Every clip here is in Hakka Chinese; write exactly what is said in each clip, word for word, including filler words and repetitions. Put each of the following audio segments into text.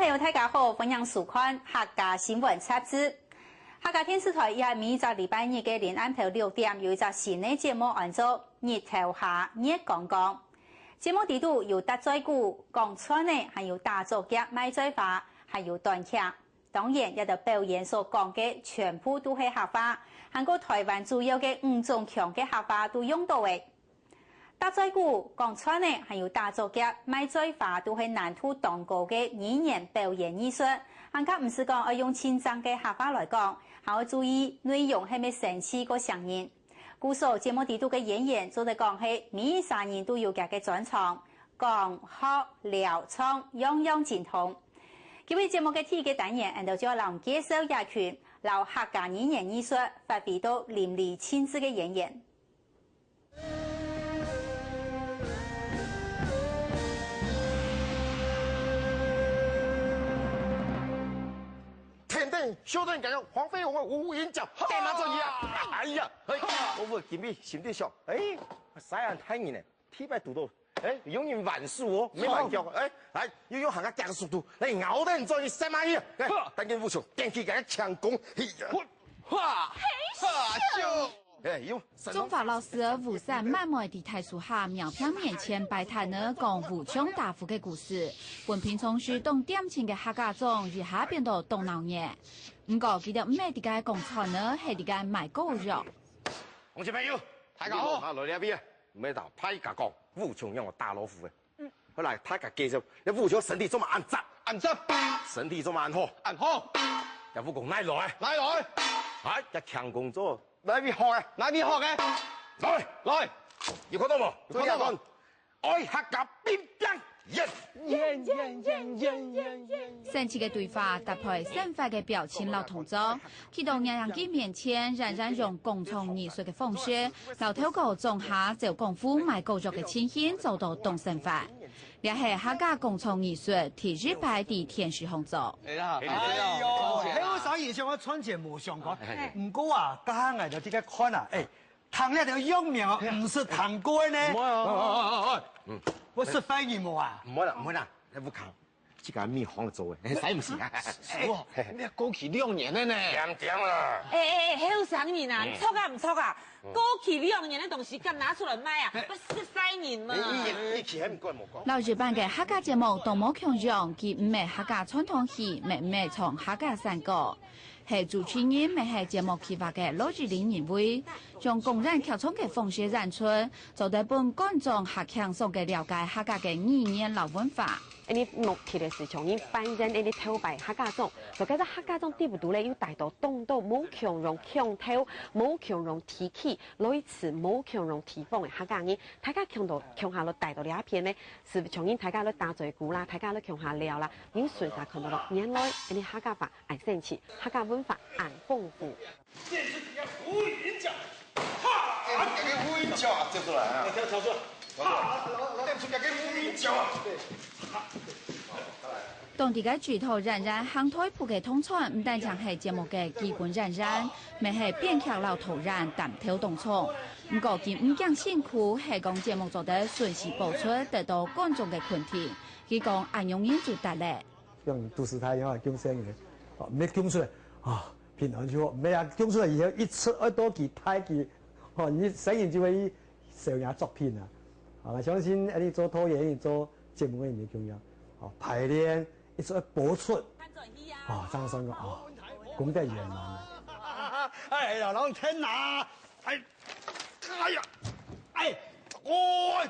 朋友，大家好，歡迎收看客家新聞雜誌。客家電視台這下每一隻禮拜日个臨暗頭六點，有一隻新个節目，安做日頭下月光光。節目裡肚有答嘴鼓、講串仔，還有打嘴鼓、賣嘴花，還有短劇。當然，這兜表演所講个全部都係客話，還過台灣主要个五種腔个客話都用到欸。 答嘴鼓、講串仔，還有打嘴鼓、賣嘴花，都係難度當高个語言表演藝術。還較毋使講愛用盡正个客話來講，還愛注意內容係毋係生趣過傷人。故所節目裡肚个演員做得講係每儕人都有佢个專長，講、學、尞、唱，樣樣精通。今晡節目个第一个單元，𠊎兜就愛來介紹一群摎客家語言藝術發揮到淋漓盡致个演員。 天頂小等，感覺黃飛鴻个烏雲腳，帶馬做一啊！哎呀，嘿，我今日心裡想，哎，西安大人呢，第一擺堵到，哎，用人挽手哦，沒挽腳，哎，來，又用行个加速度，來咬等做一三馬一，來，等緊武松，電起个強攻，嘿呀，哈，哈，咻。 哎喲，中華老師个吳三滿妹在大樹下苗埤面前擺攤仔講武松打虎个故事，分平常時當恬靜个客家庄一下變到當鬧熱。毋過佢兜毋係在該講串仔，係在該賣膏藥。鄉親朋友，大家好，來這位啊，毋係同大家講，武松仰仔打老虎个。 好來，大家介紹，這武松身體做麼恁紮？恁紮。身體做麼恁好？恁好。這武功哪來？哪來？哎，這輕功做哪位學个？哪位學个？來，來，有看到無？有看到無？愛客家兵兵，耶！生趣个對話搭配生活个表情摎動作，去到䀴人个面前，冉冉用講唱藝術个方式，摎頭過莊下走江湖賣膏藥个情形做到當生活。 這係客家講唱藝術第一擺在電視項做。哎呀，哎喲，後生人想愛賺錢無相干，毋過啊，這下𠊎兜在該看啊，哎，聽這條藥名哦，毋識聽過呢。毋會啊，哎，哎，哎，哎，嗯，我識壞人無啊？毋會啦，毋會啦，來，武康，這個米行做个，哎，使毋使啊？哎，你過期兩年了呢。點點啦。哎，哎，哎，後生人啊，你著啊，毋著啊？ 過期兩年个東西敢拿出來賣啊？不是壞人嘛！你，你，你去還毋管無講？摎一般个客家節目都無共樣，佢毋係客家傳統戲，乜毋係唱客家山歌。係主持人，乜係節目企劃个羅志玲認為，用公演劇場个方式演出，做得分觀眾較輕鬆个了解客家个語言摎文化。 恁呢目的个係像人扮演恁呢頭擺客家庄，就該隻客家庄底肚咧，有帶到當多無共樣腔調、無共樣地區、來自無共樣地方个客家人，大家共到共下來帶到這片呢，係像人大家來打嘴鼓啦，大家來共下尞啦，人順續看到咯，原來恁呢客家話恁生趣，客家文化恁豐富。 變出一個烏雲腳，哈！哎，你這個烏雲腳啊，跳出來啊！跳，跳出來。哈！變出一個烏雲腳啊！對。當在該劇場演員行台步个同場，毋單淨係節目个基本演員，乜係編劇摎導演擔頭當重。毋過佢毋驚辛苦，係講節目做得順序播出，得到觀眾个肯定。佢講恁樣人就得咧。 像都市太陽啊，降生个，哦，毋係降出來，啊，平安就好，毋係啊，降出來以後一出愛多期、大期，哦，你生意就會少人作品啊。啊，𠊎相信恁呢做導演、做節目个人也共樣，哦，排練一出愛播出，哦，張三講，哦，功德圓滿。哎呀，老天哪！哎，哎呀，哎，哦，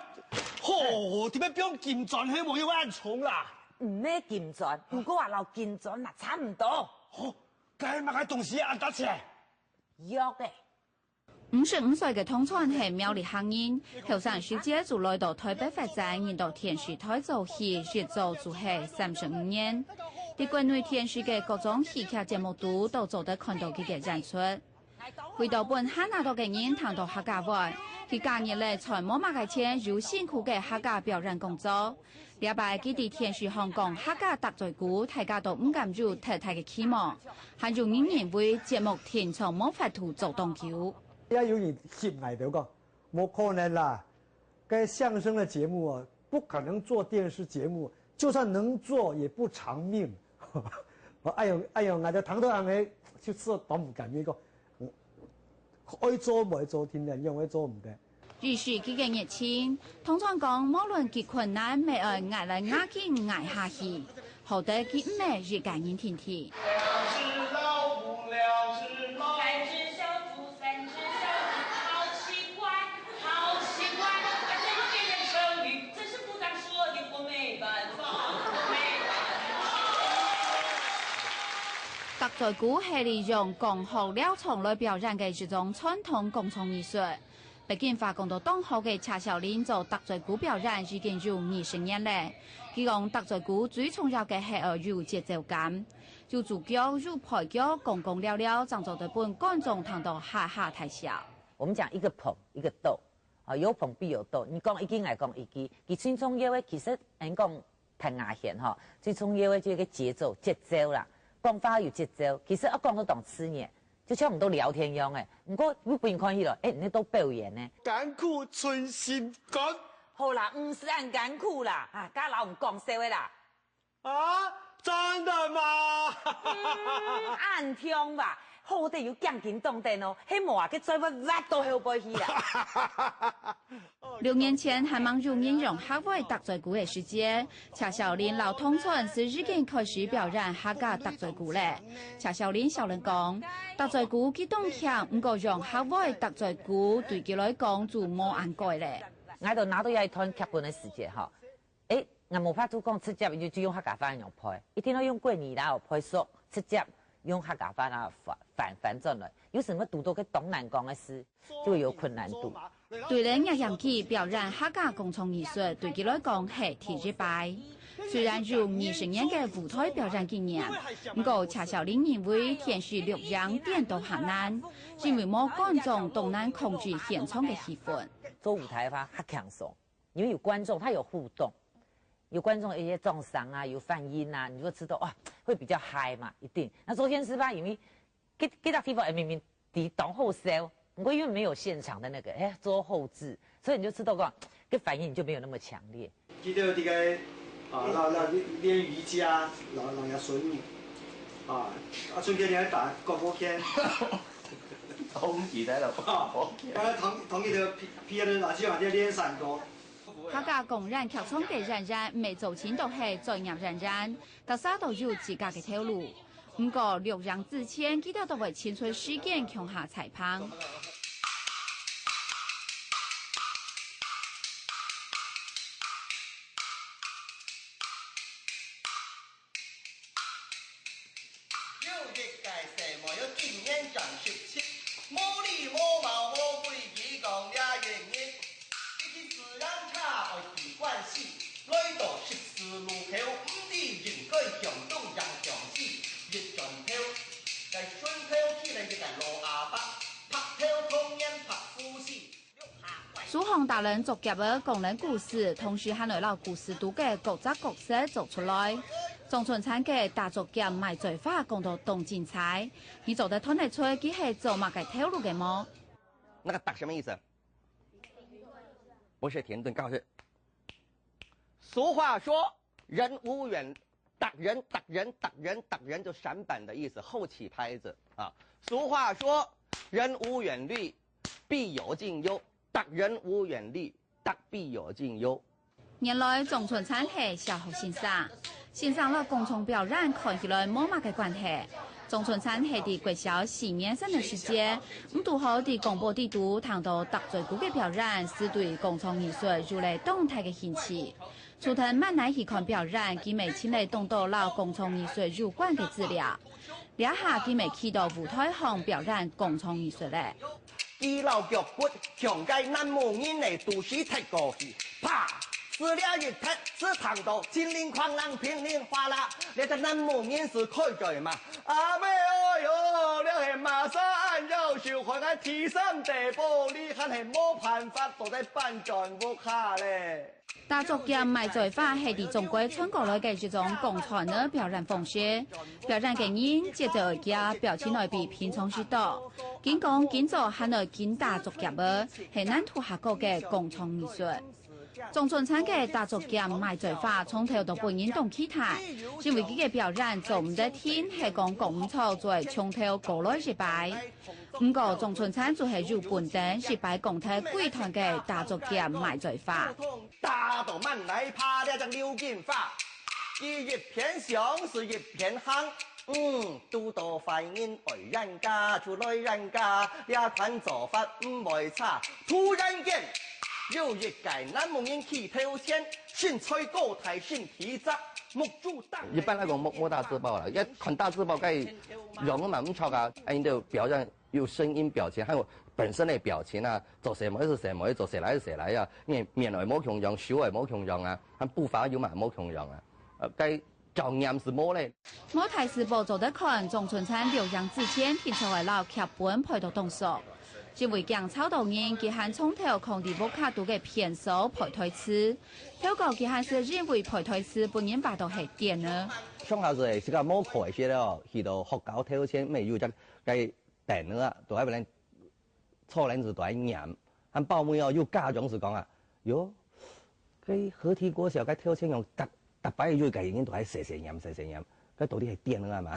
吼，點解放金磚係無有恁重啦？ 毋係金磚，毋過啊，摎金磚啊差毋多。吼，該麼个東西恁大隻？藥仔。五十五歲个同傳係苗栗客人，後生時節就來到台北發展，認到電視台做戲，一做就係三十五年。在國內電視个各種戲劇節目肚，都做得看到佢个演出。 為到分還較多个人聽到客家話，佢假日咧賺無麼个錢，又辛苦个客家表演工作。這擺佢在電視項講客家答嘴鼓，大家都毋敢有忒大个期望，還有人認為節目定著無法度做當久。也有人翕𠊎兜講，無可能啦，該相聲的節目啊，不可能做電視節目，就算能做，也不長命。哎呦，哎呦，𠊎就聽到恁樣，就試當毋甘願講，嗯，愛做毋愛做，定然樣會做毋得。於是佢个熱情，通常講，無論幾困難，乜愛挨來挨緊挨下去，好得佢毋係一個人定定。兩隻老虎，兩隻貓，三隻小豬，三隻小雞，好奇怪，好奇怪，它怎么变成成语？这是部长说的，我没办法，我没办法。搭嘴鼓係利用講學療場來表演个一種傳統工廠藝術。 北京話講到當好个謝小玲做搭嘴鼓表演已經有二十年了。佢講搭嘴鼓最重要个係愛有節奏感，有主角、有配角，講講尞尞，正做得分觀眾聽到哈哈大笑。我們講一個捧一個逗，啊，有捧必有逗。你講一句，𠊎講一句，佢最重要个其實，恁講彈牙弦吼，最重要个就係个節奏，節奏啦，講話有節奏，其實愛講到當自然。 就像我們都聊天一樣誒，毋過又分人看起來，誒，你都表演呢。艱苦存心肝。好啦，毋使恁艱苦啦，啊，該摎你講笑个啦。啊，真的嗎？嗯，恁暢吧，好得有獎金當等哦，係無啊，該嘴會挖到後背去啦。六年前，還吂有人用客話搭嘴鼓个時節， 謝小玲摎同村就已經開始表演客家搭嘴鼓了。謝小玲笑人講，搭嘴鼓佢當慶，毋過用客話搭嘴鼓對佢來講就無恁該了。 𠊎都拿到這一段劇本个時節吼，誒，𠊎無法度講直接就就用客家話恁樣配，一定愛用國語啦，配熟，直接用客家話啦翻翻翻轉來，有時會堵到个當難講个事，就會有困難度。 對了，若樣佢表演客家工廠藝術，對佢來講係第一擺。雖然有二十年个舞台表演經驗，毋過謝小玲認為電視錄影顛倒還難，因為無觀眾當難控制現場个氣氛。做舞台个話較輕鬆，因為有觀眾，他有互動，有觀眾的一些掌聲啊，有反應啊，你就知道哇，會比較嗨嘛，一定。那做電視吧，因為 該該搭地方誒明明知當好笑，毋過因為沒有現場的那個，誒，做後製，所以你就知道講，該反應就沒有那麼強烈。記得這個啊，老老練瑜伽，老老也孫女啊，啊，春天你還打廣播圈，都毋記得了。啊，剛才同同一個皮皮的老師嘛，在練山歌。客家公園劇場个演員，毋係做盡都係專業演員， 大家都有自家个頭路。毋過，錄影之前，佢兜都會清出時間共下採訪。有一個細妹，今年正十七，無禮無貌無規矩，講這英語。 一去自然車愛去關西，來到十字路口，毋知應該向東還向西，一轉頭，該順頭起來一個老阿伯，白頭童顏白富士。書房大人作業仔講人故事，同時還愛摎故事肚个各隻角色做出來。張春燦个打竹劍賣嘴花講到當精彩，你做得斷得出佢係做麼个頭路个無？那個打什麼意思？ 不是停頓，告訴是。俗話說，人無遠，打人，打人，打人，打人，就閃板的意思，後起拍子啊。俗話說，人無遠慮，必有近憂。打人無遠慮，打必有近憂。原來張春燦係小學先生，先生摎工廠表演看起來無麼个關係。 張春燦係在國小四年生个時節，毋堵好在廣播裡肚聽到打嘴鼓个表演，就對工廠藝術有了當大个興趣。除忒慢來去看表演，佢乜尋了當多摎工廠藝術有關个資料。這下佢乜企到舞台項表演工廠藝術了。 佢摎腳骨向該男模人个肚屎踢過去，啪！屎尿一踢，屎嘭到叮鈴哐啷、乒鈴嘩啦，這隻男模人就開嘴嘛：「阿姆哦喲，這係麼儕恁夭壽，害𠊎天生地玻璃，還係無辦法倒轉搬轉屋下咧。」 打竹劍賣嘴花係在中國傳過來个一種講段仔表演方式。表演个人節奏愛遽，表情愛比平常時多。緊講緊做還愛緊打竹劍仔，係難度較高个工廠藝術。張春燦个打竹劍賣嘴花，從頭到尾人當期待，因為佢个表演做毋得停，係講講毋著，就愛從頭過來一擺。毋過，張春燦就係有本事，一擺講忒歸團个打竹劍賣嘴花。打到滿泥巴，這隻劉金花，佢一片想是一片行。 嗯，堵到壞人愛冤家就來冤家，這款做法毋會差。突然間，有一個男模人企頭前，身材高大，身體直，目珠大。一般來講，無，無打嘴花啦，要看打嘴花，該樣嘛毋著啊，恁樣表演有聲音、表情，還有本身个表情啊，做什麼係什麼，做誰來係誰來啊，你面會無共樣，手會無共樣啊，還步伐又嘛無共樣啊，呃，該 經驗係無咧。無大字報做得看，張春燦錄影之前，定著愛摎劇本背到當熟。因為驚吵到人，佢還從頭囥在屋下肚个便所背台詞。頭過佢還係因為背台詞分人話到係癲仔。上下係自家無課个時候，去到學校頭前，乜有隻該凳仔啊，都愛分人 坐等就在該唸，還包尾哦，有家長就講啊，喲，該河堤國小該頭前樣逐，逐擺有个人都在細細唸，細細唸，該到底係癲仔嘛？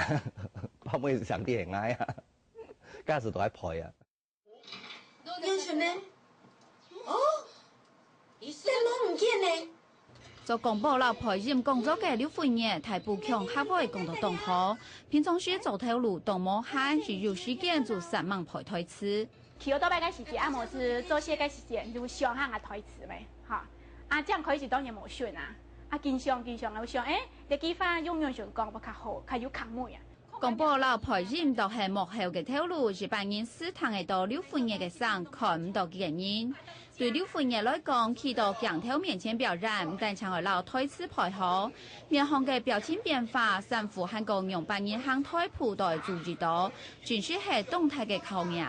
包尾上帝係𠊎啊，該就都在背啊。有趣呢？哦， 燈籠毋見呢？做廣播摎配音工作个劉惠月，大埔腔客話講到當好，平常時做頭路當無閒，一有時間就煞猛背台詞。騎奧多拜个時節，啊，無係做事个時節，就想下个台詞咩，哈。啊，這樣開始當然無順啊。啊，緊想緊想，啊，想，誒，這句話用仰般講會較好，較有客味啊。 廣播摎配音都係幕後个頭路，一般人只聽得到劉惠月个聲，看毋到佢个人。對劉惠月來講，企到鏡頭面前表演，毋單淨愛摎台詞背好，面項个表情變化、衫褲還過仰般人行台步都愛注意到，真實係當大个考驗。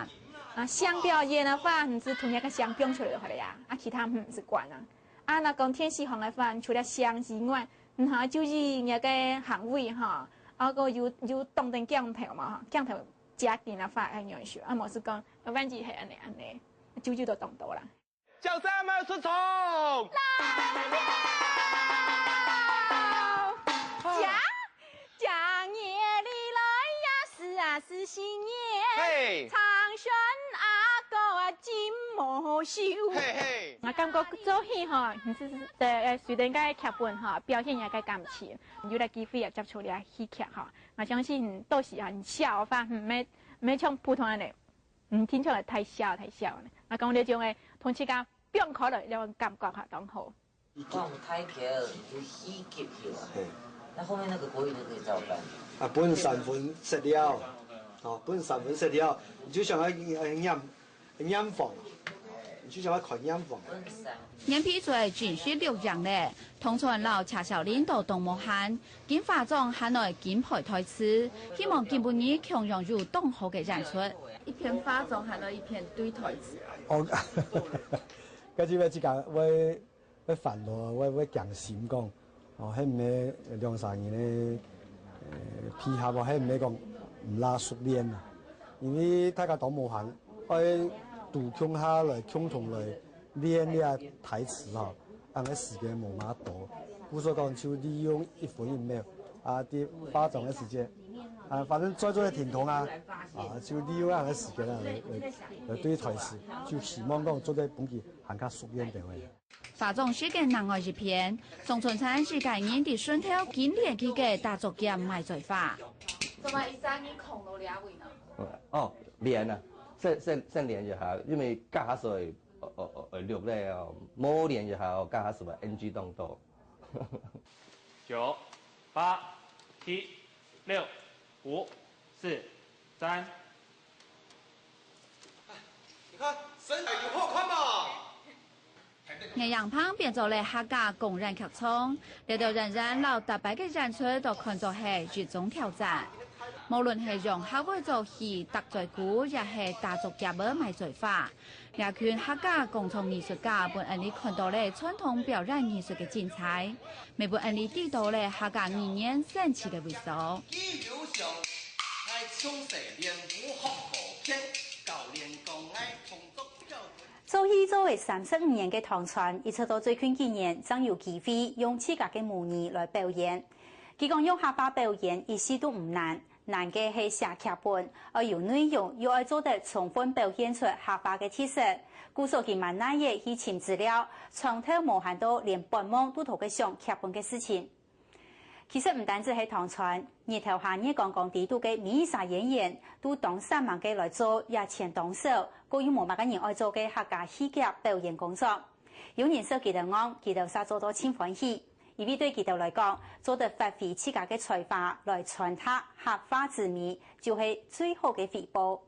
啊，聲表演个話，毋係同樣个聲放出來就好了呀，啊，其他毋使管啊。啊，若講電視項个話，除了聲之外， 嗯，哈，注意若个行為哈，啊，還有，有擋等鏡頭嘛，哈，鏡頭接近个話，恁樣說，啊，無係講，啊，反正係恁樣，恁樣，注意到當多啦。小三們出場！正，正月裡來呀，是啊，是新年。嘿。唱選阿哥啊，金毛秀。嘿嘿。𠊎感覺做戲吼，你係，呃，隨等个劇本吼，表現若个感情。 有了機會也接觸了戲劇吼，𠊎相信到時啊，你笑个話，毋係，毋係像普通人呢，嗯，聽起來太笑，太笑呢。𠊎講這種个，同自家放開來，這種感覺哈，當好。講太久，你就戲急去了。嘿。那後面那個國語那個怎麼辦？啊，分三分食了，哦，分三分食了，你就想要，呃，念 驗房，你就想要看驗房。眼皮嘴真實錄影咧，同村摎車小玲都當無閒，緊化妝還愛緊背台詞，希望今晡日共樣有當好个演出。一片化妝還愛一片對台詞啊。哦，該就愛自家會 會煩惱，會，會驚心講，哦，係毋係兩三人个，呃，配合哦，係毋係講毋罅熟練啊？因為大家都無閒，愛都共下來，共同來練這台詞吼，恁个時間無麼多。故所講就利用一分一秒，啊，在化妝个時間，啊，反正在座个聽筒啊，啊，就利用恁个時間啊，來，來，來對台詞，就希望講做得分佢還較熟練點个。 化妝師个另外一片，張春燦自家人在脣頭緊練佢个打竹劍賣嘴花。做麼个一儕人囥到這位呢？哦，練啊，先，先，先練一下，因為教學會，哦，哦，哦，會錄咧哦，無練一下哦，教學會NG當多。九、八、七、六、五、四、三。你看，身材有好看吧？ 月影棚變做了客家公園劇場，這兜演員摎逐擺个演出都看做係一種挑戰。無論係用客話做戲、搭嘴鼓，也係打竹劍仔賣嘴花，這群客家工作藝術家分𠊎俚看到了傳統表演藝術个精彩，乜分𠊎俚知道了客家語言神奇个位所。做戲做了三十五年个唐川，一直到最近幾年，正有機會用自家个母語來表演。佢講用客話表演一息都毋難，難个係寫劇本，愛有內容，又愛做得充分表現出客話个特色。故所佢滿哪日去尋資料，長透無閒到連發夢都頭殼想劇本个事情。 其實毋單止係唐川，日頭下月光光底肚个每一儕演員，都當煞猛个來做這錢當少，過又無麼个人愛做个客家戲劇表演工作。有人笑佢兜戇，佢兜煞做到盡歡喜，因為對佢兜來講，做得發揮自家个才華來傳達客話之美，就係最好个回報。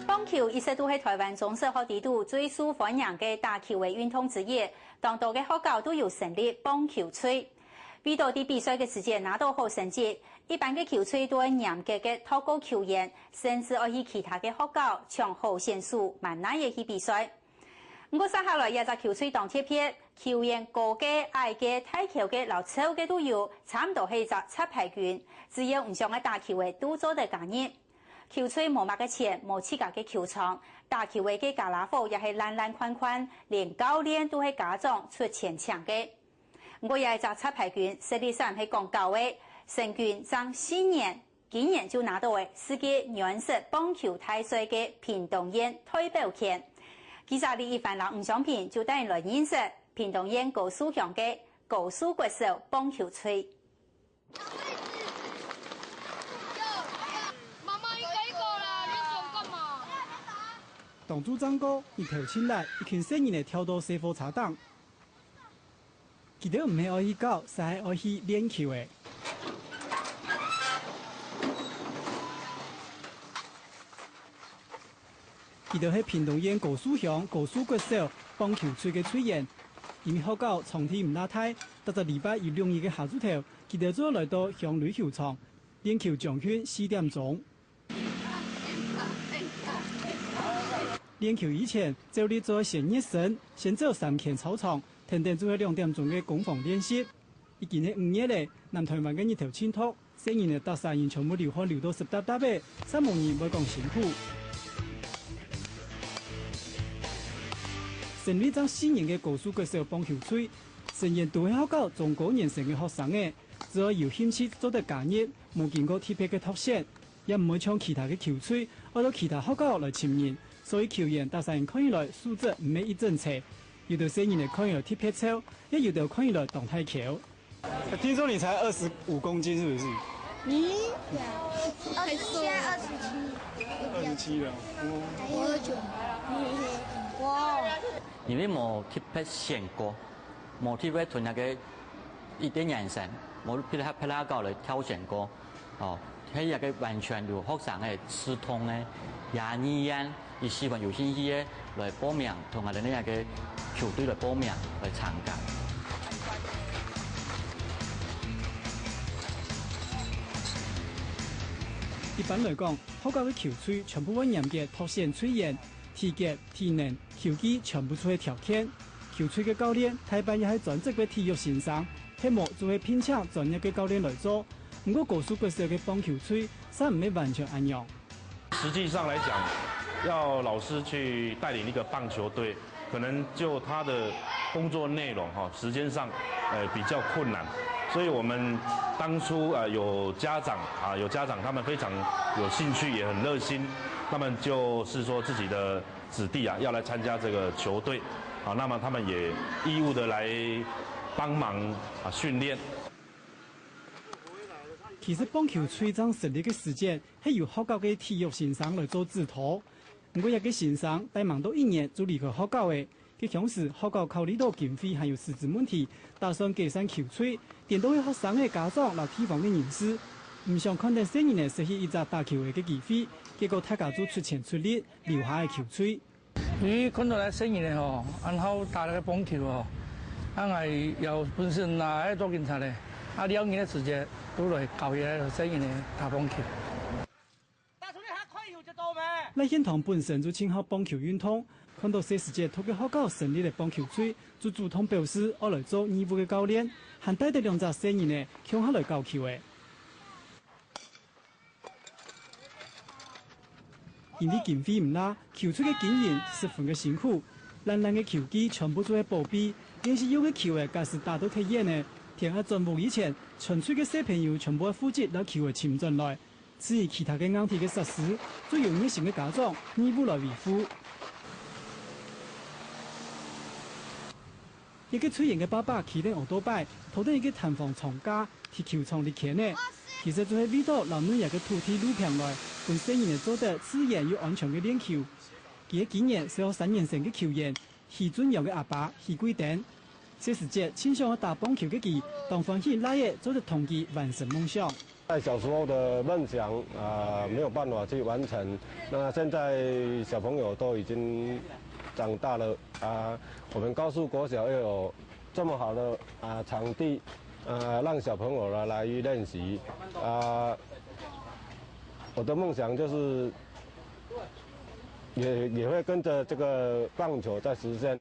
棒球一直都係臺灣中小學裡肚最受歡迎个打球个運動之一，當多个學校都有成立棒球隊。為著在比賽个時節拿到好成績，一般个球隊都會嚴格个挑過球員，甚至愛去其他个學校搶好選手，滿哪日去比賽。 毋過，續下來這隻球隊當特別，球員高个、矮个、大箍个摎瘦个都有，差毋多係一隻雜牌軍。只要毋想愛打球个，都做得加入。球隊無麼个錢，無自家个球場，打球个个傢啦伙也係爛爛款款，連教練都係家長出錢請个。毋過，這一隻雜牌軍，實力上係講高个，成軍正四年， 今年就拿到了世界軟式棒球大賽个屏東縣代表權。記者李一凡摎吳湘萍就帶你來認識屏東縣高樹鄉个高樹國小棒球隊。媽媽，一個一個啦，你要走幹嘛？當晝正過，日頭盡烈，一群細人仔跳到細貨車頂。 佢兜毋係愛去搞，煞係愛去練球个。佢兜係屏東縣高樹鄉高樹國小棒球隊个隊員，因為學校場地毋罅大，逐隻禮拜一、六日个下晝頭，佢兜就來到鄉壘球場練球將近四點鐘。 練球以前，照例做愛先熱身，先走三圈操場，跈等就係兩點鐘个攻防練習。已經係五月了，南臺灣个日頭盡毒，細人仔逐儕人全部流汗流到濕答答个，煞無人會講辛苦。成立正四年个高樹國小棒球隊，成員都係學校中高年生个學生仔，只要有興趣做得加入，無經過特別个篩選。 也毋會像其他个球隊，愛到其他學校來尋人，所以球員逐儕人看起來素質毋係一等齊，有兜細人仔看起來特別瘦，也有兜看起來當大箍。聽說你才二十五公斤，是不是？你？二十七，現在二十七。二十七了，哦。還有九。哇。因為無特別選過，無特別同那個一點眼神，無特別，特別搞來挑選過。 哦，係一個完全由學生个自動个，也意願，佢喜歡有興趣个來報名，同𠊎兜這個球隊來報名來參加。一般來講，學校个球隊全部會嚴格挑選隊員，體格、體能、球技全部就係條件。球隊个教練大半也係專職个體育先生，係無就係聘請專業个教練來做。 毋過高樹國小个棒球隊煞毋係完全恁樣。實際上來講，要老師去帶領一個棒球隊，可能就他的工作內容哈，時間上，呃，比較困難。所以我們當初，呃，有家長啊，有家長他們非常有興趣，也很熱心，他們就是說自己的子弟啊，要來參加這個球隊，啊，那麼他們也義務的來幫忙啊，訓練。其實棒球隊正成立个時節，係由學校个體育先生來做指導。毋過，這个先生戴吂到一年就離開學校咧。該當時學校考慮到經費還有師資問題，打算解散球隊，顛倒係學生仔、家長摎地方个人士，毋想看等細人仔失去一隻打球仔个機會，結果大家就出錢出力，留下个球隊。 佢看到𠊎細人仔吼，恁好打該个棒球吼，啊𠊎有本身啊，愛做警察咧，啊了日个時節，都來教佢个細人仔打棒球。賴獻堂本身就盡好棒球運動，看到細時節讀个學校成立了棒球隊，就主動表示愛來做義務个教練，還帶等兩隻細人仔共下來搞球仔。 因為經費毋罅，球隊个經營十分个辛苦，爛爛个球具全部就係寶貝，練習用个球仔假使打到忒遠咧，天愛轉屋以前，全隊个小朋友全部愛負責摎球仔尋轉來。至於其他个硬體个設施，就由熱心个家長義務來維護。一个隊員个爸爸騎等奧多拜，拖等一个彈簧床架， 去球場裡牽仔，其實就係為著摎嫩芽个土地摎平來，分細人仔做得自然又安全个練球。佢係今年小學三年生个球員，許俊陽个阿爸許貴登。細時節，盡想愛打棒球个佢，當歡喜倈仔做得同佢完成夢想。在小時候的夢想，啊，沒有辦法去完成。那現在小朋友都已經長大了，啊，我們高樹國小又有這麼好的，啊，場地，啊，讓小朋友來，來練習，啊，我的夢想就是也，也會跟著這個棒球在實現。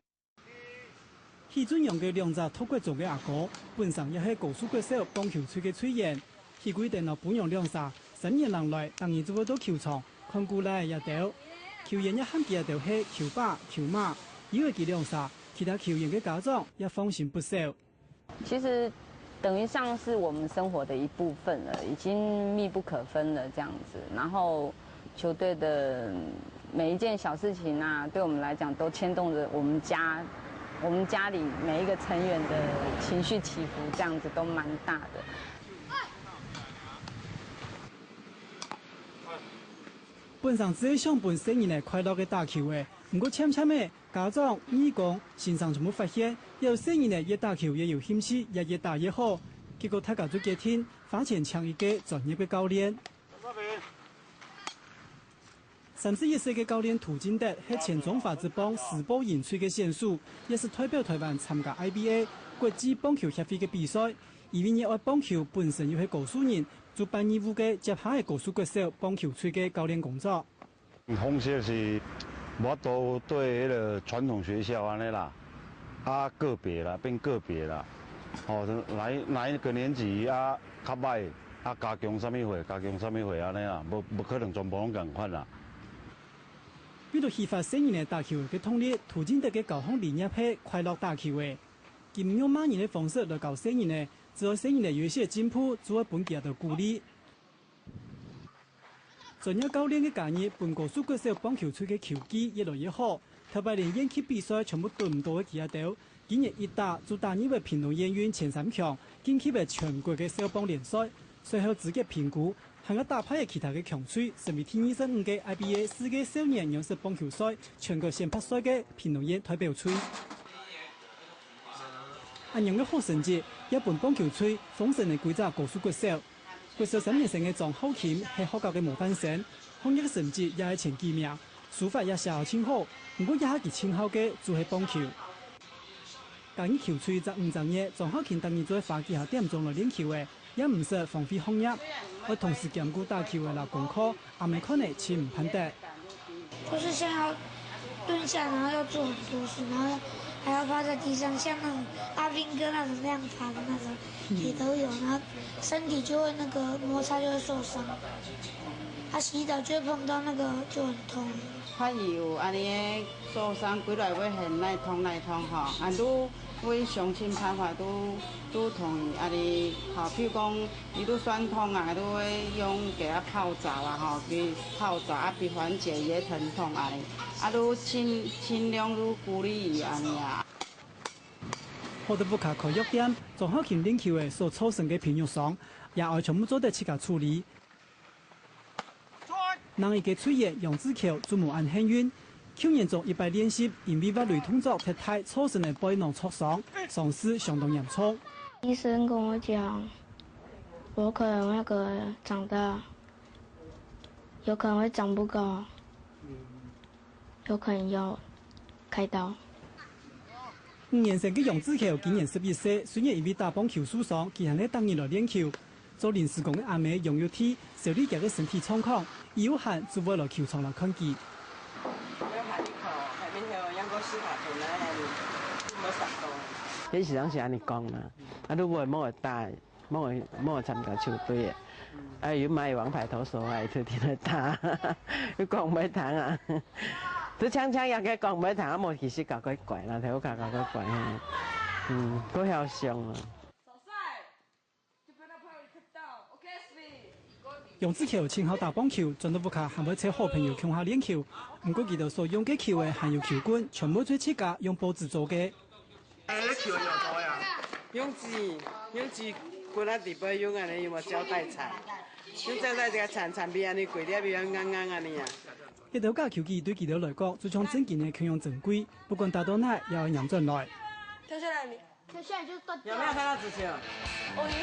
許俊陽个兩隻獨腳族个阿哥，本身也係高樹國小棒球隊个隊員。許貴登摎餔娘兩儕，三年零來，逐日就會到球場看顧倈仔這兜。球員也喊佢這兜係球爸、球媽，有了佢兩儕，其他球員个家長也放心不少。 其實等於像是我們生活的一部分了，已經密不可分了這樣子。然後球隊的每一件小事情啊，對我們來講都牽動著我們家，我們家裡每一個成員的情緒起伏，這樣子都蠻大的。 本成只係想分細人仔快樂个打球仔，毋過漸漸仔，家長、義工、先生全部發現，有細人仔越打球越有興趣，也越打越好。結果大家就決定花錢請一個專業个教練。三十一歲个教練涂進德係前中華職棒時報鷹隊个選手，也係代表臺灣參加I B A國際棒球協會个比賽。因為熱愛棒球，本身又係高樹人， 就辦義務个接下个高樹國小棒球隊个教練工作。方式是無法度對彼个傳統學校按呢啦，啊，個別啦，變個別啦。吼，哪一，哪一個年級啊較歹，啊，加強啥物貨，加強啥物貨按呢啦，無，無可能全部攏仝款啦。為著激發細人仔打球个動力，涂進德个教學理念係快樂打球仔。佢毋用罵人个方式來教細人仔， 只要細人仔有一息進步，就會分佢兜鼓勵。專業教練个加入，分高樹國小棒球隊个球技越來越好。頭擺連縣級比賽全部蹲毋著个佢兜，今年一打就打入了屏東縣運前三強，晉級了全國个少棒聯賽。賽後資格評估，還過打敗了其他个強隊，成為第二十五個I B A世界少年軟式棒球賽全國選拔賽个屏東縣代表隊。 恁樣个好成績，也分棒球隊奉承了歸隻高樹國小。國小三年生个張浩琴係學校个模範生，學業个成績也係前幾名，書法也寫到盡好，毋過這下佢盡好个就係棒球。加入球隊正五隻月，張浩琴逐日就會花幾下點鐘來練球仔， 也毋使荒廢學業，愛同時兼顧打球仔摎功課，阿姆看了盡毋盼得。就是像要蹲下，然後要做很多事，然後要，還要趴在地上，像那種阿兵哥那種那樣爬的那種，也都有。然後身體就會那個摩擦就會受傷，啊，洗澡就會碰到那個就很痛。 看伊有恁呢个受傷，幾來會很耐痛耐痛吼，啊，愈會想盡辦法，愈，愈同伊恁呢，吼，譬如講，伊愈痠痛啊，愈會用給他泡澡啊，吼，去泡澡啊，去緩解伊个疼痛啊，啊，愈盡，盡量愈鼓勵伊恁呢啊。好得屋下開藥店，張浩琴練球仔所造成个皮肉傷，也愛全部做得自家處理。另一個隊員楊志喬就無恁幸運，舊年中一擺練習，因為滑壘動作忒大，造成个背囊挫傷，傷勢相當嚴重。醫生跟我講，我可能那個長大，有可能會長不高，有可能要開刀。五年生个楊志喬今年十一歲，雖然因為打棒球受傷，佢還係逐日來練球。做臨時工个阿姆楊玉娣，小李佢个身體狀況，有閒就會來球場來看佢。你時常是恁樣講啦，啊，如果無打，無無參加球隊个，啊，有買王牌投手啊，一直聽佢打，佢講毋會聽啊，都強強也佢講毋會聽，啊，無其實搞怪怪啦，頭殼搞怪怪，嘿，嗯，過曉想啊。楊志喬盡好打棒球，轉到屋下還會湊好朋友共下練球。毋過佢兜所用个球仔還有球棍，全部就自家用報紙做个。哎，球有多呀？用紙，用紙滾啊，底背用恁樣，用膠帶纏，用膠帶這個纏，纏變恁樣，規粒變硬硬恁樣啊。這兜假球具對佢兜來講，就像正經个共樣珍貴，不管打到哪，也愛拈轉來。跳下來，你 接下來就斷掉了。有沒有看到紙球？哦耶！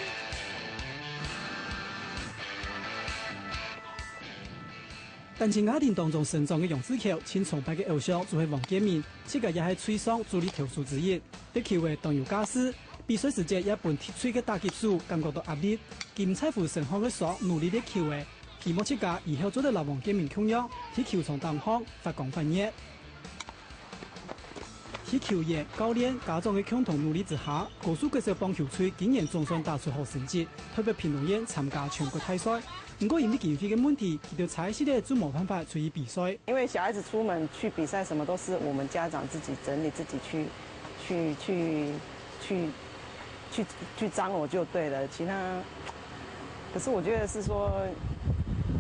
單親家庭當中成長个楊志喬，盡崇拜个偶像就係王建民，自家也係隊上主力投手之一。對球仔當有架勢，比賽時節也分敵隊个打擊手感覺到壓力。佢毋在乎身項个傷，努力練球仔，希望自家以後做得摎王建民共樣，在球場頂項發光發熱。 在球員、教練、家長个共同努力之下，高樹國小棒球隊今年總算打出好成績，代表屏東縣參加全國大賽。毋過因為經費个問題，佢兜差一息仔就無辦法出去比賽。因為小孩子出門去比賽，什麼都是我們家長自己整理，自己去、去、去、去、去、去張罗就對了。其他，可是我覺得是說，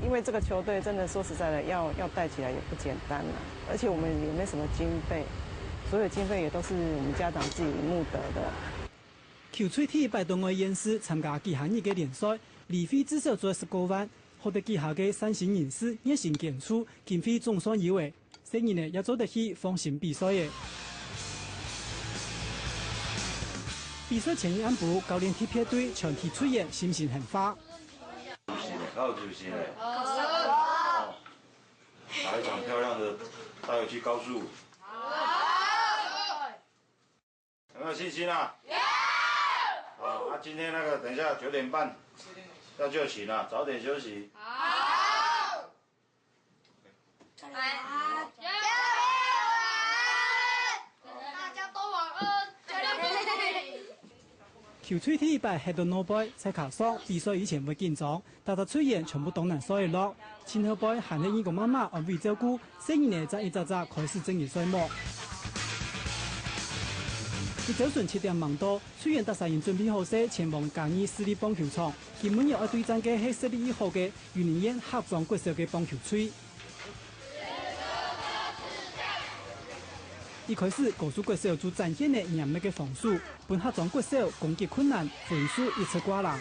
因為這個球隊真的說實在的，要、要帶起來也不簡單啦。 而且我們也沒什麼經費，所有經費也都是我們家長自己募得的。球隊第一擺到外縣市參加幾下日个聯賽，旅費至少做十過萬，獲得幾下个善心人士熱心捐助，經費總算有了，細人仔也做得去放心比賽了。比賽前一暗晡，教練特別對全體隊員信心喊話。好，就是咧。 打一場漂亮的，帶回去告訴。好。有沒有信心啊？有。好，那今天那個等一下九點半要就寢了，早點休息。好。加油！加油！大家都晚安，加油！球隊第一擺歇到外背，在卡上比賽以前會緊張， 逐隻隊員全部當難睡落，盡後背還係義工媽媽安慰照顧，細人仔正一隻隻開始正經睡目。一朝晨七點吂到，隊員逐儕人準備好勢，前往嘉義市立棒球場。今晡日愛對戰个係實力已好个雲林縣客庄國小个棒球隊。 一開始，高樹國小就展現了嚴密个防守，分客庄國小攻擊困難，分數一直掛零。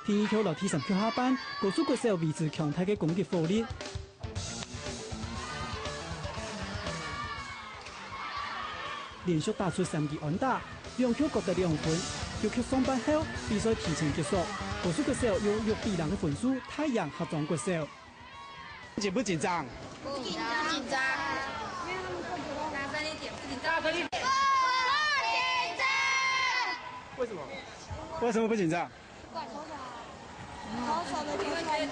第二局摎第三局下半，高樹國小維持強大个攻擊火力，連續打出三記安打，兩局各得兩分。九局上半後，比賽提前結束，高樹國小用六比零个分數大贏客庄國小。緊不緊張？不緊張。不緊張。大聲一點，不緊張。大聲一點。不緊張。為什麼？為什麼不緊張？ 高手的比赛，对，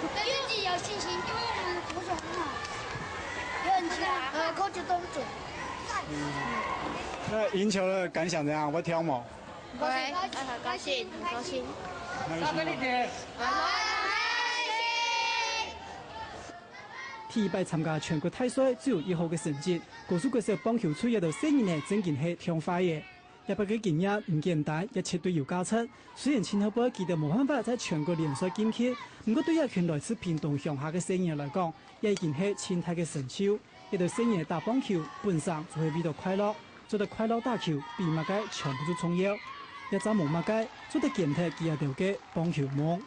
对自己有信心，因为我们的投手很好，也很强，呃，扣球都很准。那赢球的感想怎样？會暢無？很高兴，很高兴，很高兴。那有什麼？第一擺參加全國大賽，只有一號个成績，高樹國小棒球隊个細人仔正經係暢快个。這擺个經驗毋簡單，也絕對有價值。雖然青島杯佢兜無辦法在全國聯賽晉級，毋過對這群來自屏東鄉下个細人來講，也已經係盡大个成就。這兜細人打棒球本身就係為著快樂，做得快樂打球比麼个全部都重要。也正無麼个做得減忒佢兜个棒球夢。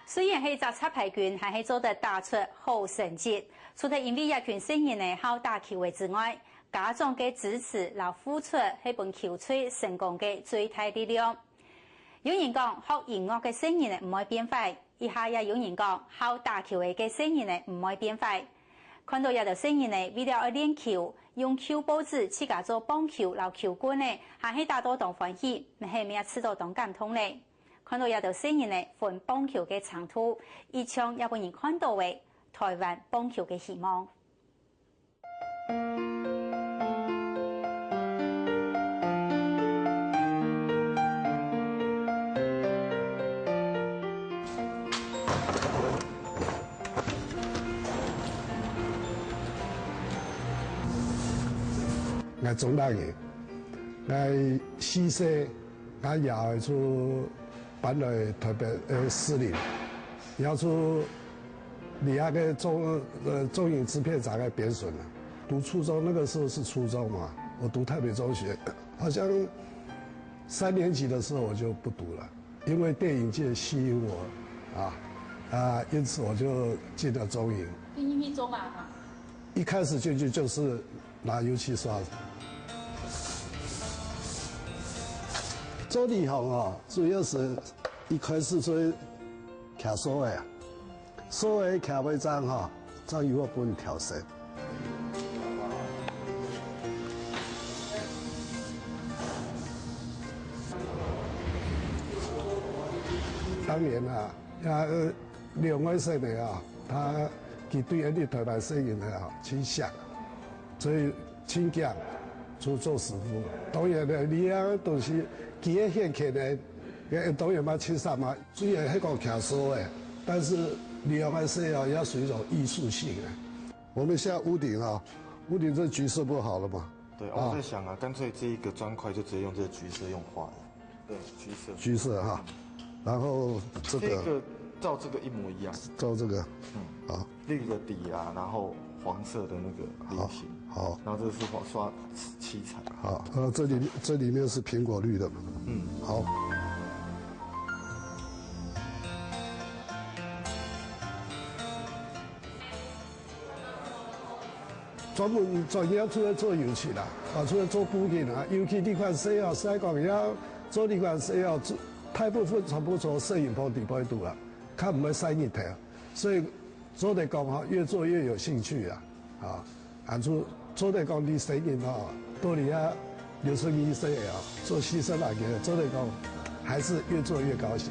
雖然係隻雜牌軍，還係做得打出好成績。除忒因為這群細人仔好打球仔之外，家長个支持摎付出係分球隊成功个最大力量。有人講，學音樂个細人仔毋會變壞，這下也有人講，好打球仔个細人仔毋會變壞。看著這兜細人仔為了愛練球，用舊報紙自家做棒球摎球棍仔，還係打到當歡喜，毋係乜試著當感動咧。 看著這兜細人仔分棒球个程度，一像也分人看著了臺灣棒球个希望。 𠊎中壢人，𠊎四歲，𠊎爺哀就搬來臺北个士林，然後就離開个中，呃，中影製片廠个邊陲啊。讀初中那個時候是初中嘛，我讀臺北中學，好像三年級的時候我就不讀了。 因為電影界吸引我，啊，啊，因此我就進了中影。電影去做麼个啊？一開始進去就是拿油漆刷。做這行哦，主要是一開始做徛塑仔啊，塑仔徛會正吼，正有法分調色。 當年啊，啊，呃，兩位細人啊，他，佢對𠊎俚臺灣細人啊，盡惜，所以盡驚就做師傅。當然呢，你啊，東西，佢个現錢呢，也當然嘛，盡少嘛，雖然係講徛塑仔，但是兩位細啊，也屬於一種藝術性啊。我們現在屋頂啊，屋頂這橘色不好了嘛， 對，啊。我在想啊，乾脆這一個磚塊就直接用這個橘色用畫的。對，橘色。橘色哈，然後這個這個照這個一模一樣。照這個，嗯。好。綠的底啦，然後黃色的那個菱形。好，好。然後這是畫，刷七彩。好，那這裡，這裡面是蘋果綠的。嗯。好。 專門專業出來做油漆啦，啊，出來做布景啊，尤其這款細啊，實在講，要做這款細啊，做，大部分全部做攝影棚底背肚啦，較毋會曬日頭，所以做得講吼，越做越有興趣啦，啊，啊，做，做得講，你細人吼，到你啊，六十二歲啊，做四十來年，做得講，還是越做越高興。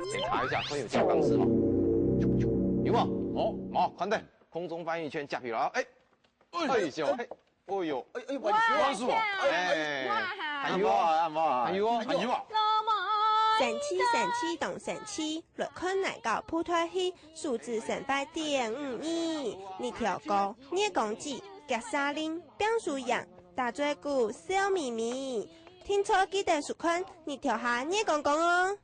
檢查一下噴油膠剛試好。有啊，哦，哦，看到空中翻一圈，夾起來，哎，哎呦，哎，哎呦，哎，哎，哇，哇，是哦，哎，哇，還有啊，還有啊，還有啊，還有啊。神奇，神奇，當神奇，來看哪個布袋戲，數字三八點五二，日頭哥，月光姊，夾沙鈴，冰樹影，打嘴鼓，笑眯眯。 聽眾記得收看日頭下月光光哦！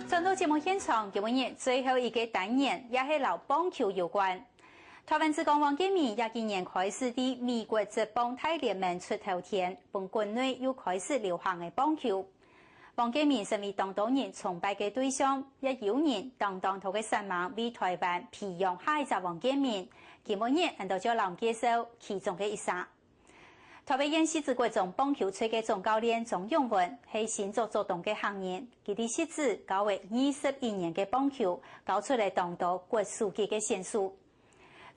轉到節目現場，今晡日最後一個單元，也係摎棒球有關。台灣職棒王建民這幾年開始在美國職棒大聯盟出頭天，分國內又開始流行个棒球。 王建民成為當多人崇拜个對象，也有人當當多个煞猛為台灣培養下一隻王建民，今晡日，𠊎等就摎你介紹其中个一儕。台北縣汐止國中棒球隊个總教練張永文係新竹竹東个客人，佢在汐止教會二十一年个棒球，教出來當多國手級个選手。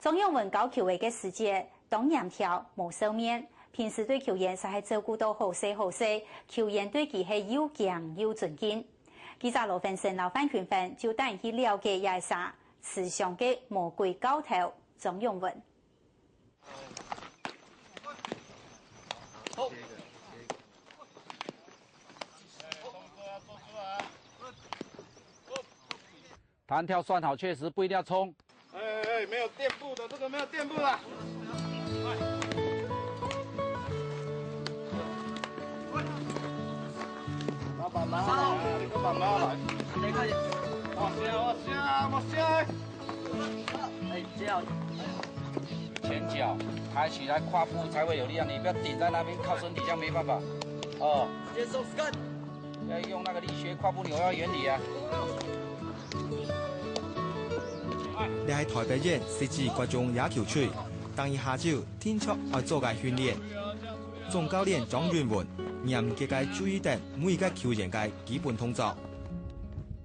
張永文教球仔个時節，當嚴條，無笑面，平時對球員實係照顧到好勢好勢，球員對佢係又驚又尊敬。記者羅芬生摎范群芬就帶你去了解這儕慈祥个魔鬼教頭張永文。 彈跳算好，確實不一定要衝。哎哎哎，沒有墊步的，這個沒有墊步的。老闆拿來，老闆拿來。等一下。往下，往下，往下。哎，這樣。前腳抬起來，胯部才會有力量，你不要頂在那邊靠身體，這樣沒辦法。哦。直接收 要用那個力學胯部扭腰原理啊。這係台北縣汐止國中野球隊，逐日下晝定著愛做个訓練。總教練張永文嚴格个注意等每一個球員个基本動作。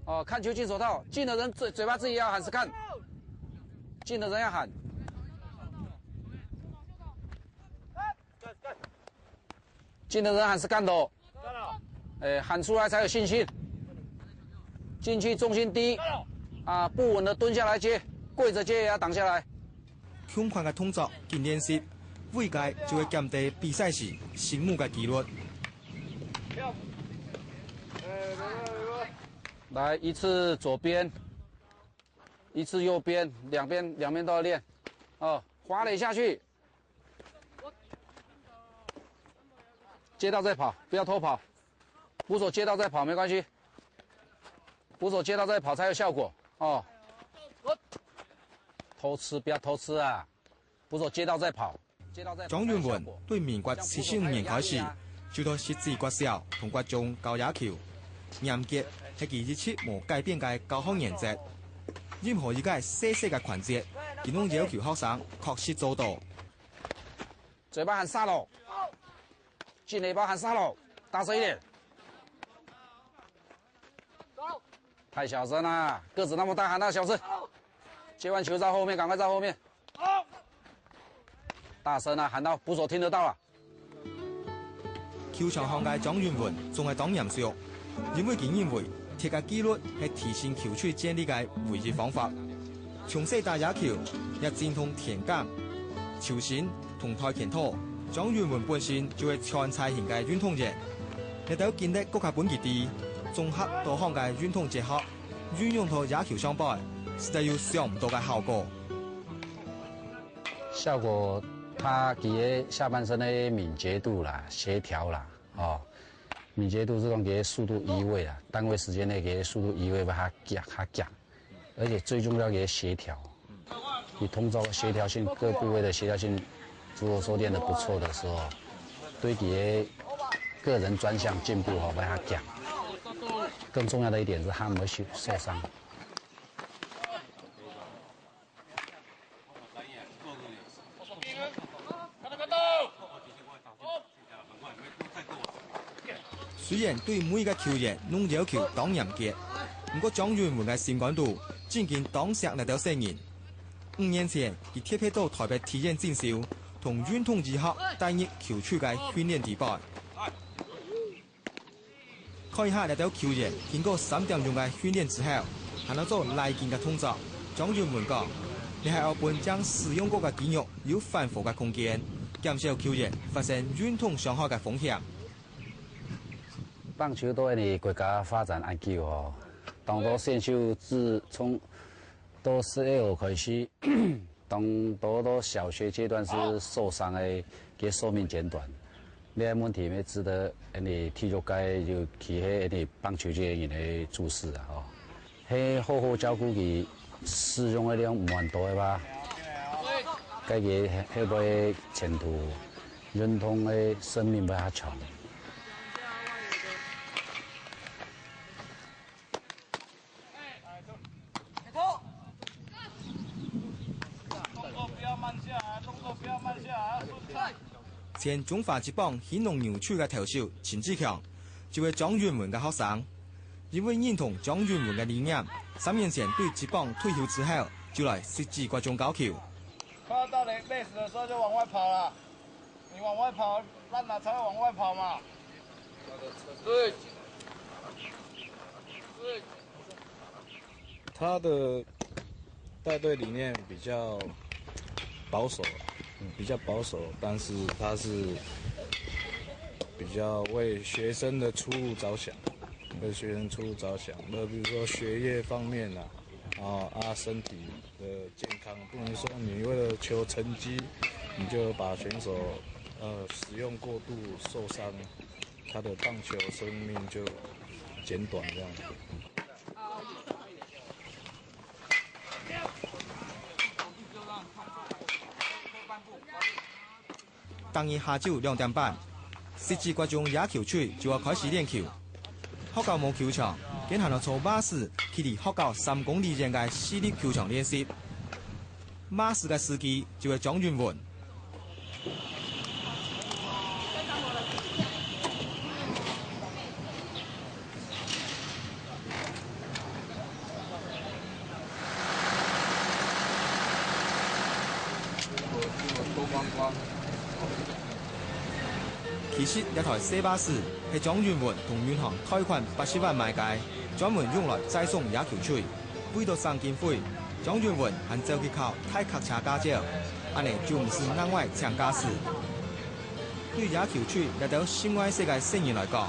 哦，看球進手套，進的人嘴，嘴巴自己要喊是看，進的人要喊。 進的人喊是幹頭，哎，喊出來才有信心。進去重心低，啊，不穩的蹲下來接，跪著接也要擋下來。共款个動作緊練習，為个就會減低比賽時醒目个機率。來，一次左邊，一次右邊，兩邊，兩邊都要練。哦，滑壘下去， 接到再跑，不要偷跑。捕手接到再跑，沒關係。捕手接到再跑才有效果哦。偷吃，不要偷吃啊！捕手接到再跑，接到再跑才有效果。張永文對民國七十五年開始，就在汐止國小同國中教野球，嚴格係佢一直無改變个教學原則。任何一個細細个環節，佢攏要求學生確實做到。 嘴巴喊殺囉，進壘包喊殺囉，大聲一點。太小聲啦，個子那麼大，喊那小聲。接完球到後面，趕快到後面。大聲啊，喊到捕手聽得到啊。 球場項个張永文總係當嚴肅，因為佢認為踢个紀律係提升球隊戰力个唯一方法。從細打野球，也精通田徑、抽繩同跆拳道，張永文本身就係全才型个運動員。這兜經歷更加分佢知，綜合多項个運動哲學，運用到野球上背，實在有想毋到个效果。 效果，他佢个下半身个敏捷度啦、協調啦，哦，敏捷度這種佢个速度移位啊，單位時間內佢个速度移位會較強、較強，而且最重要佢个協調，佢動作協調性、各部位的協調性，如果說練得不錯的時候，對佢个個人專項進步吼會較強。更重要的一點是，他毋會受，受傷。 雖然對每一個球員攏要求當嚴格，毋過張永文个心肝肚正經當惜這兜細人。五年前，佢特別到台北體院進修，同運動醫學帶入球隊个訓練裡背。 看一下這兜球員經過三點鐘个訓練之後，還能做拉筋个動作。張永文講，這係愛分正使用過个肌肉有反覆个空間，減少球員發生運動傷害个風險。棒球到𫣆俚國家發展恁久吼，當多選手自從到十二歲開始， 當多到小學階段係受傷个，个壽命減短。這个問題乜值得𫣆俚體育界，尤其係𫣆俚棒球界个人來注視啊，吼。係好好照顧佢，使用个量毋會多个話，該佢後背前途，運動个生命會較長。前中華職棒興農牛隊个投手陳志強，就係張韻文个學生。因為認同張韻文个理念，三年前對職棒退休之後，就來實際國中教球。快要到累累死的时候就往外跑了，你往外跑，烂了才会往外跑嘛。对，对。 他的带队理念比较保守，嗯，比较保守，但是他是比较为学生的出路着想，为学生出路着想。那比如说学业方面啊，啊，啊，身体的健康，不能说你为了求成绩，你就把选手，呃，使用过度受伤，他的棒球生命就减短这样。 逐日下晝兩點半，實際國中野球隊就愛開始練球。學校無球場，佢還愛坐巴士去離學校三公里遠个市立球場練習。巴士个司機就係張韻文。 其實這台細巴士係張韻文同銀行貸款八十萬買个，專門用來載送野球隊。為著省經費，張韻文還走去考大客車駕照，恁呢就毋使另外請駕駛。對野球隊這兜心外細个細人來講，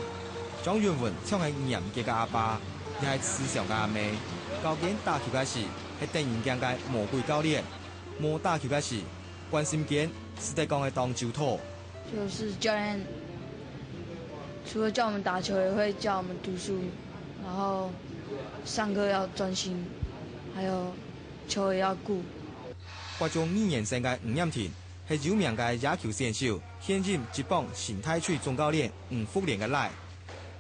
張韻文像係嚴格个阿爸，也係慈祥个阿姆。教佢打球个時，係得人驚个魔鬼教練；無打球个時，關心佢，實在講係當周到。 就是教练除了叫我们打球，也会叫我们读书，然后上课要专心，还有球也要顾。國中二年生个吳念婷係有名个野球選手，現任職棒新大隊總教練吳福連个倈。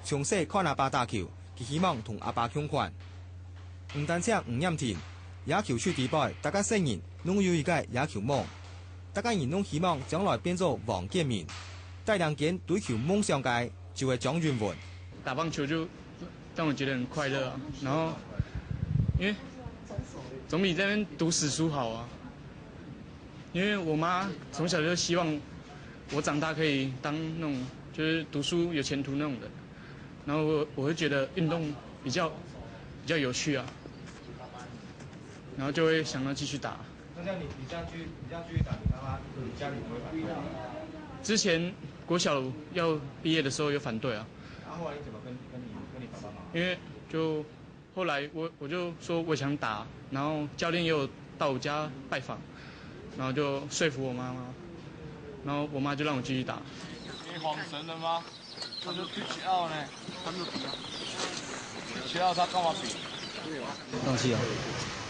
從細看阿爸打球， 佢希望同阿爸共款。毋單淨吳念婷，野球隊底背逐个細人攏有一个野球夢，逐个人攏希望將來變做王建民。帶領佢追求夢想个就係張韻文。打棒球就讓我覺得很快樂啊，然後因為總比在那邊讀死書好啊。 因為我媽從小就希望我長大可以當那種，就是讀書有前途那種人，然後我，我會覺得運動比較，比較有趣啊，然後就會想要繼續打。那這樣你，你這樣去，你這樣繼續打，你媽媽，你家裡不會反對嗎？之前國小要畢業的時候有反對啊。啊，後來你怎麼跟，跟你，跟你爸爸媽媽？因為就 後來我，我就說我想打，然後教練也有到我家拜訪，然後就說服我媽媽，然後我媽就讓我繼續打。你晃神了嗎？他就pitch out呢。他沒有比啊。pitch out 他幹嘛比？放棄啊？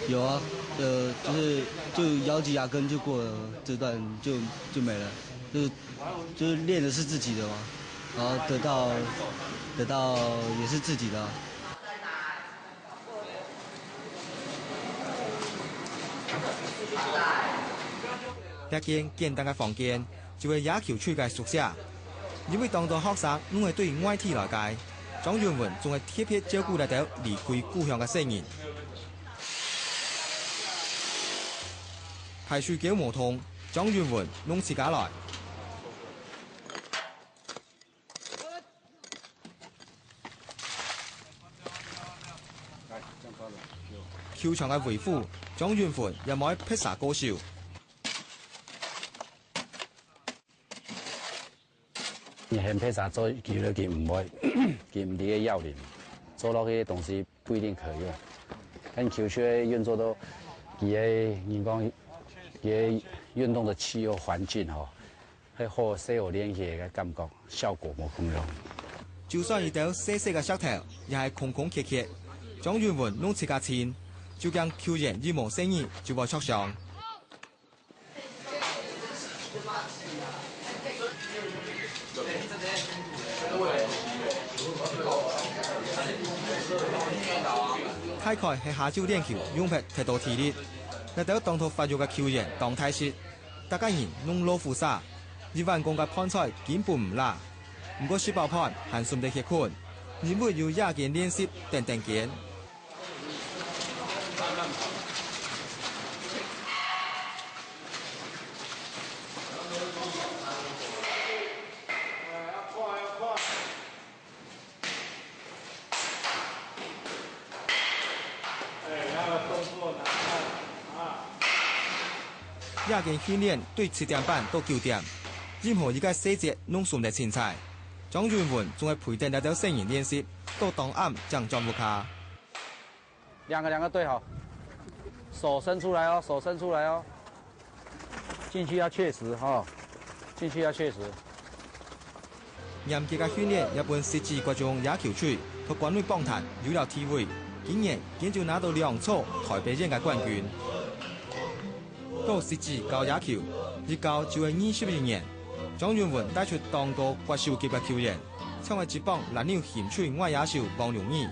有啊，呃，就是，就咬緊牙根就過了，這段就，就沒了，就是，就是練的是自己的嘛，然後得到，得到也是自己的啊。 這間簡單个房間，就係野球隊个宿舍。因為當多學生攏係對外地來个，張韻文總係特別照顧這兜離開故鄉个細人。排水溝無通，張韻文攏自家來。 球場个維護，張韻文也毋會撇捎過手。你嫌撇捎做久了，佢毋會，佢毋知个要領，做落去个東西不一定可用。但球隊个運作都，佢个，你講，佢个運動个氣候環境吼， 係好細人練習个感覺，效果無共樣。就算一兜細細个石頭，也係空空缺缺，張韻文攏自家清，就驚球員一無細義就會著傷。大概係下晝練球用忒忒多體力，這兜當多發育个球員當大食，逐个人攏老虎儕，一碗公个飯菜根本毋罅，毋過食飽飯還順得歇睏，因為有夜間練習等等間。 夜間訓練對七點半到九點，任何一個細節攏算得凊彩。張允文總係陪等這兜細人練習，到當暗正轉屋下。兩個兩個對好，手伸出來哦，手伸出來哦。 進去要確實哈，進去要確實。嚴格个訓練也分實際國中野球隊在國內棒壇有了地位。今年佢就拿到兩座台北縣个冠軍。到實際教野球，一教就係二十一年。張允文帶出當多國手級个球員，像係職棒藍鳥興趣外野手王永義、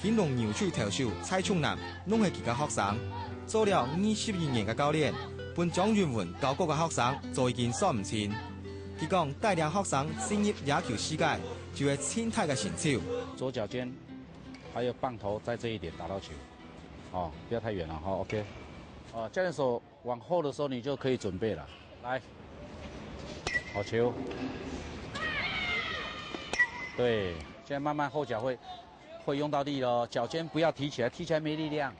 興農牛隊投手蔡trung南攏係佢个學生。做了二十一年个教練，分張允文教過个學生早已經算毋清。佢講，帶領學生進入野球世界，就係盡大个成就。左腳尖，還有棒頭在這一點打到球，哦，不要太遠了哈，OK。哦，教練手往後的時候，你就可以準備了。來，好球。對，現在慢慢後腳會 會用到力咯，腳尖不要提起來，提起來沒力量。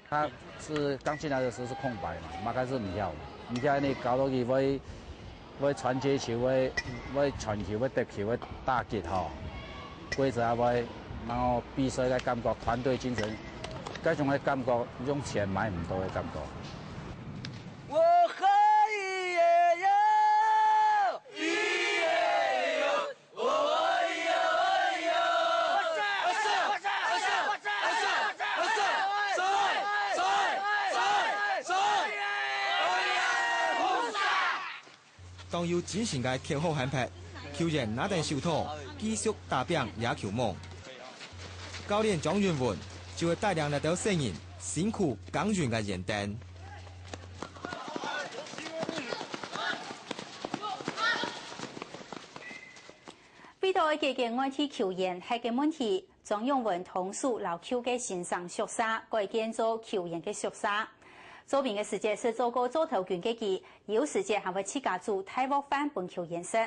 它是剛進來的時候是空白嘛，嘛開始毋曉，毋曉你搞到佢會會傳接球，會會傳球，會得球，會打擊吼。規則也會，然後比賽个感覺，團隊精神，該種个感覺，用錢買毋到个感覺。我可以也要。 當有精神个口號喊忒，球員拿等手套，繼續打拚野球夢。教練張允文就會帶領這兜細人辛苦耕耘个原點。 為著愛解決外地球員忒个問題，張永文動手摎舊个先生宿舍改建做球員个宿舍。做兵个時節識做過座頭軍个佢，有時節還會自家煮大鑊飯分球員食。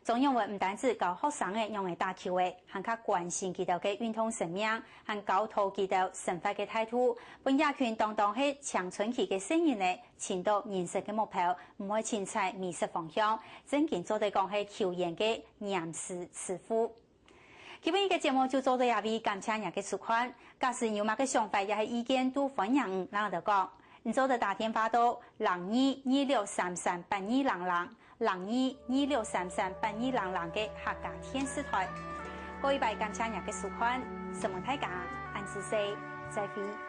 張永文毋單止教學生仔仰仔打球仔，還較關心佢兜个運動生命，還教導佢兜生活个態度，分這群當當係青春期个細人仔，尋著人生个目標，毋會凊彩迷失方向，正經做得講係球員个黏時師傅。 今晡日个節目就做到這位，感謝你个收看。假使你有麼个想法也係意見，都歡迎你摎𠊎兜講。你做得打電話到零二二六三三八二零零，零二二六三三八二零零个客家電視台。過一擺感謝你个收看，承蒙大家，恁仔細，再會。